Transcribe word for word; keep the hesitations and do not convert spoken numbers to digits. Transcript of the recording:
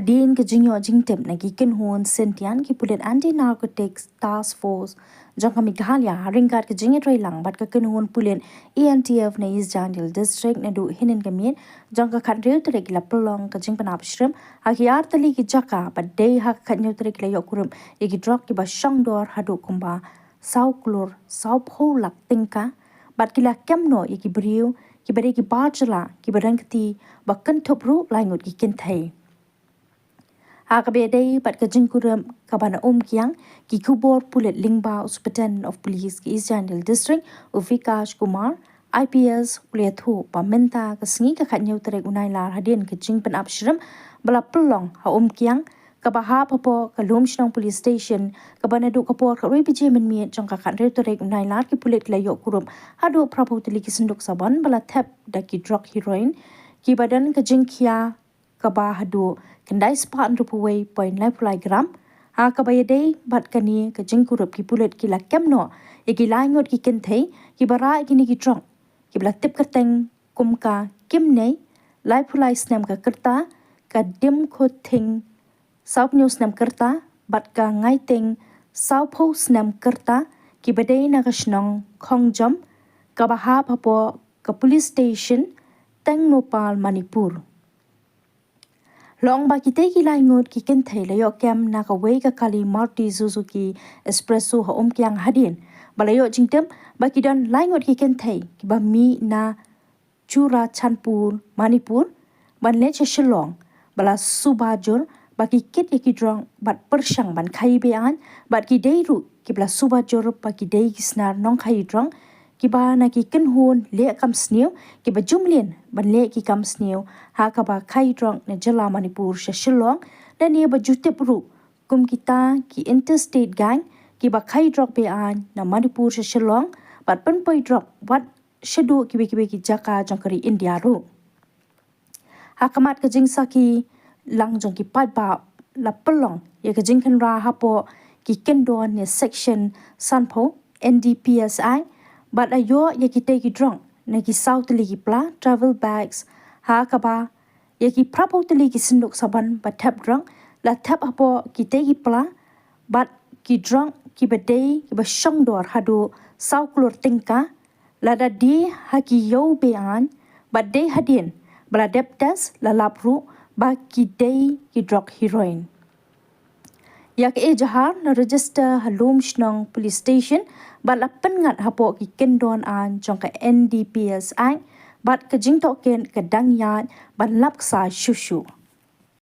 Hadien ka jingïoh jingtip na ki kynhun syntiew ki pulit Anti Narcotics Task Force jong ka Meghalaya ha ryngkat ka jingïatreilang bad ka kynhun pulit A N T F na East Jaintia District naduh hynnin ka miet jong ka khathynriew tarik ki la pynlong ka jingpynap shrimp ha ki artylli ki jaka bad dei ha ka khathynñiew tarik ki la ïoh kurup ïa ki drok kiba shongdor haduh kumba saw klur saw phew lak tyngka bad ki la kem noh ïa ki briew kiba dei ki bar jylla kiba don kti ba kynthup ruh lai ngut ki kynthei. Ha kaba ïadei bad ka jingkurup kaba na Umkiang, ki khubor pulit lyngba u Superintendent of Police ka East Jaintia District, u Vikash Kumar, I P S, u la ïathuh ba mynta ka sngi ka khathynñiew tarik u Nailar hadien ka jingpynap shrimp ba la pynlong ha Umkiang kaba hap hapoh ka Lumshnong Police Station kaba naduh ka por khatwei baje mynmiet jong ka khathynriew tarik u Nailar ki pulit ki la ïoh kurup haduh phra phew tylli ki synduk sabon ba la thep da ki drok heroin kiba don ka jingkhia kaba haduh khyndai spah hynriew phew wei point lai phew lai gram. Ha kaba ïadei bad kane ka jingkurup ki pulit ki la kem noh ïa ki lai ngut ki kynthei kiba rah ïa kine ki drok kiba la tip kyrteng kum ka Kimnei, lai phew lai snem ka rta, ka Dimkhuthing, saw hynñiew snem ka rta bad ka Ngaiting, saw phew snem ka rta kiba dei na ka shnong Khongjom kaba hap hapoh ka police station Tengnoupal, Manipur. La ong ba kitei ki lai ngut ki kynthei la ïoh kem na kawei ka kali Maruti Suzuki Expresso ha Umkiang hadien ba la ïoh jingtip ba ki don lai ngut ki kynthei kiba mih na Churachandpur, Manipur ban leit sha Shillong ba la suba jur ba ki kit ïa ki drok bad pyrshang ban khaïi be-aiñ bad ki dei ruh kiba la suba jur ba ki dei ki snar nongkhaïi drok kiba na ki kynhun leh kam sniew kiba ju mlien ban leh ki kam sniew ha kaba khaïi drok na jylla Manipur sha Shillong, lane ba ju tip ruh kum kita ki interstate gang kiba khaïi drok be-aiñ na Manipur sha Shillong bad pynpoi drok wat shaduh kiwei kiwei ki jaka jong ka ri India ruh. Ha khmat ka jingsakhi lang jong ki paidbah la pynlong ïa ka jingkhynra hapoh ki kyndon ne section sanphew N D P S Act bad la ïoh ïa kitei ki drok na ki saw tylli ki pla travel bags ha kaba ïa ki phra phew tylli ki synduk sabon ba thep drok la thep hapoh kitei ki pla bad ki drok kiba dei kiba shongdor haduh saw klur tyngka lada die ha ki ïew be-aiñ bad dei hadien ba la dep test la lap ruh ba ki dei ki drok heroin. Ïa ka ejahar la register ha Lumshnong Police Station bad la pynngat hapoh ki kyndon aiñ jong ka N D P S Act bad ka jingtohkit ka dang ïaid ban lap ksai shuh shuh.